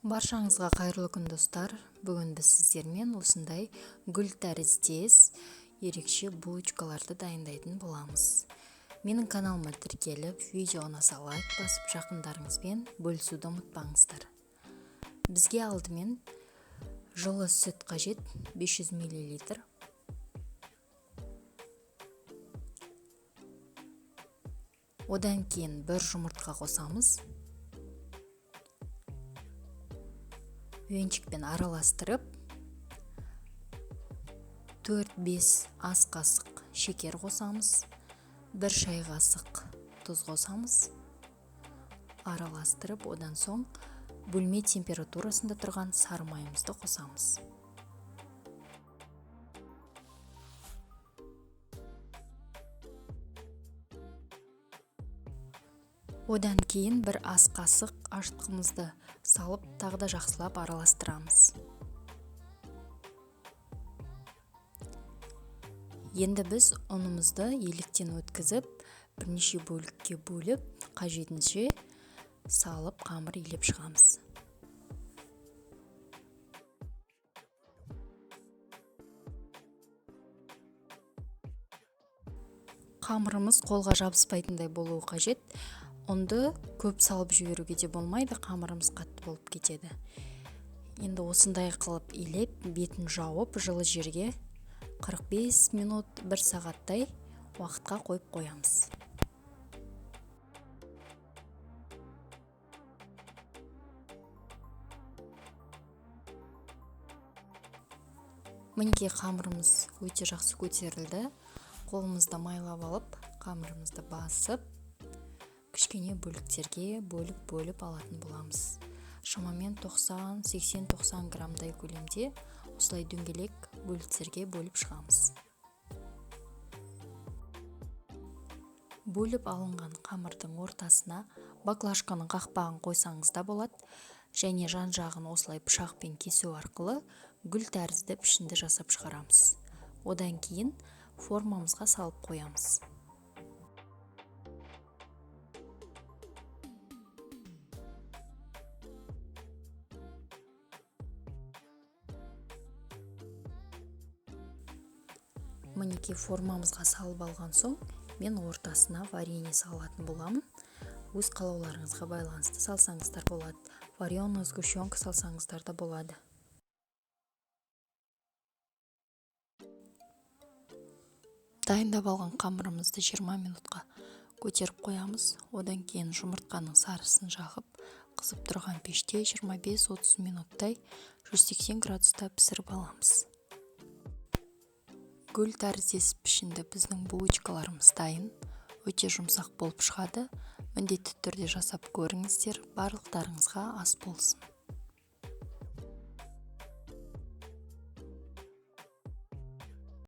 Баршаңызға қайырлы күн, достар! Бүгін біз сіздермен осындай гүл тәріздес ерекше булочкаларды дайындайтын боламыз. Менің каналыма тіркеліп, видео ұнаса лайк басып, жақындарыңызбен бөлісуді ұмытпаңыздар. Бізге алдымен жылы сүт қажет, 500 мл. Одан кейін бір жұмыртқа қосамыз. Венчикпен араластырып, 4-5 ас қасық шекер қосамыз, 1 шай қасық тұз қосамыз. Араластырып, одан соң бөлме температурасында тұрған сары майымызды қосамыз. Одан кейін бір ас қасық ашытқымызды салып, тағы да жақсылап араластырамыз. Енді біз ұнымызды електен өткізіп, бірнеше бөлікке бөліп, қажетінше салып қамыр илеп шығамыз. Қамырымыз қолға жабыспайтындай болуы қажет. Ұнды көп салып жіберуге де болмайды, қамырымыз қатты болып кетеді. Енді осындай қылып илеп, бетін жауып, жылы жерге 45 минут, 1 сағаттай уақытқа қойып қоямыз. Мінекей қамырымыз өте жақсы көтерілді. Қолымызды майлап алып, қамырымызды басып, кішкене бөліктерге бөліп-бөліп алатын боламыз. Шамамен 90, 80, 90 граммдай көлемде осылай дөңгелек бөліктерге бөліп шығамыз. Бөліп алынған қамырдың ортасына баклажканың қақпағын қойсаңыз да болады, және жан-жағын осылай пышақпен кесу арқылы гүл тәрізді пішінді жасап шығарамыз. Одан кейін формамызға салып қоямыз. Мінекей формамызға салып алған соң, мен ортасына варенье салатын боламын. Өз қалауларыңызға байланысты салсаңыздар болады. Вареную сгущенка салсаңыздар да болады. Дайындап алған қамырымызды 20 минутқа көтеріп қоямыз. Одан кейін жұмыртқаның сарысын жағып, қызып тұрған пеште 25-30 минуттай 180 градуста пісіріп аламыз. Гүл тәріздес пішінді біздің булочкаларымыз дайын, өте жұмсақ болып шығады. Міндетті түрде жасап көріңіздер, барлықтарыңызға ас болсын.